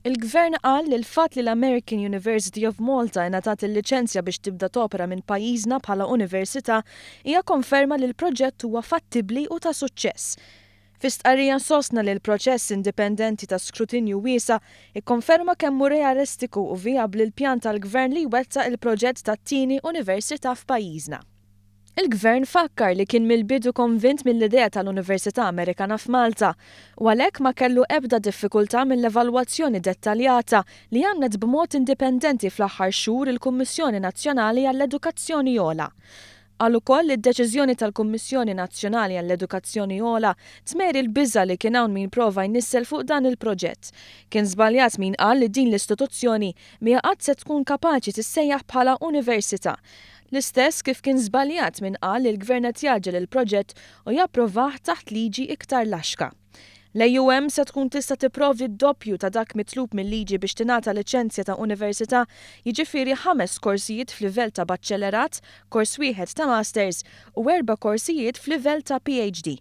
Il-Gvern qal li l-fatt li l-American University of Malta ingħatat il-liċenzja biex tibda topera minn pajjiżna bħala università hija konferma li l-proġett huwa fattibbli u ta' suċċess. Fi stqarrija sostna li l-proċess indipendenti ta' skrutinju wiesa' ikkonferma kemm hu realistiku u vijabbli l-pjan tal-Gvern li jwettaq il-proġett tat-tieni università f'pajjiżna. Il-Gvern fakkar li kien mill-bidu konvint mill-idea tal-Università Amerikana f'Malta u għalhekk ma kellu ebda diffikultà mill-evalwazzjoni dettaljata li għamlet b'mod indipendenti fl-aħħar xhur il-Kummissjoni Nazzjonali għall-Edukazzjoni Ogħla. Qal ukoll li d-deċiżjoni tal-Kummissjoni Nazzjonali għall-Edukazzjoni Ogħla tmeri l-biża' li kien hawn min prova jnissel fuq dan il-proġett. Kien żbaljat min qal li din l-istituzzjoni mhija qatt se tkun kapaċi tissejjaħ bħala università. L-istess kif kien żbaljat min qal li l-Gvern qed jgħaġġel il-proġett u japprovah taħt liġi iktar laxka. L-AUM se tkun tista' tipprovdi d-doppju ta' dak mitlub mil-liġi biex tingħata liċenzja ta' università, jiġifieri ħames korsijiet f'livell ta' baċċellerat, kors wieħed ta' masters u erba' korsijiet f'livell ta' PhD.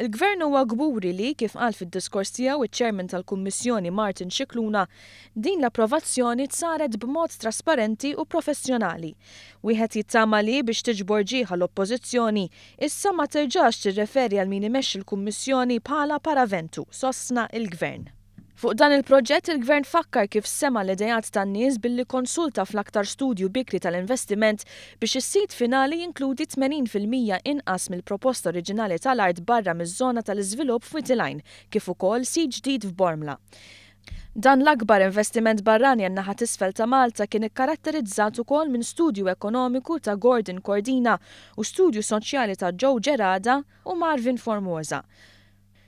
Il-Gvern huwa kburi li, kif qal fid-diskors tiegħu iċ-Chairman tal-Kummissjoni Martin Scicluna, din l-approvazzjoni saret b'mod trasparenti u professjonali. Wieħed jittama li, biex tiġbor ġieħ għall-Oppożizzjoni, issa ma terġax tirreferi għal min imexxi l-Kummissjoni bħala paraventu, sostna il-Gvern. Fuq dan il-proġett il-Gvern fakkar kif sema' l-ideat tan-nies billi konsulta fl-aktar studju bikri tal-investiment biex is-sit finali jinkludi 80% inqas mill-proposta oriġinali tal-art barra miż-żona tal-iżvilupp f'Wied il-Għajn kif ukoll sit ġdid f'Bormla. Dan l-akbar investiment barrani għan-naħa t'isfel ta' Malta kien ikkaratterizzat ukoll minn studju ekonomiku ta' Gordon Cordina u studju soċjali ta' Joe Gerada u Marvin Formosa.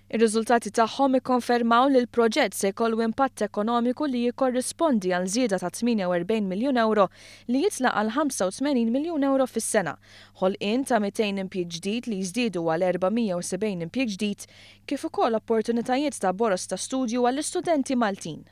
Ir-riżultati tagħhom ikkonfermaw li l-proġett se jkollu impatt ekonomiku li jikkorrispondi għal żieda ta' 48 miljun ewro li jitla' għal 85 miljun ewro fis-sena, ħolqien ta' 200 impjieg ġdid li jiżdiedu għal 470 impjieg ġdid, kif ukoll opportunitajiet ta' boroż ta' studju għall-istudenti Maltin.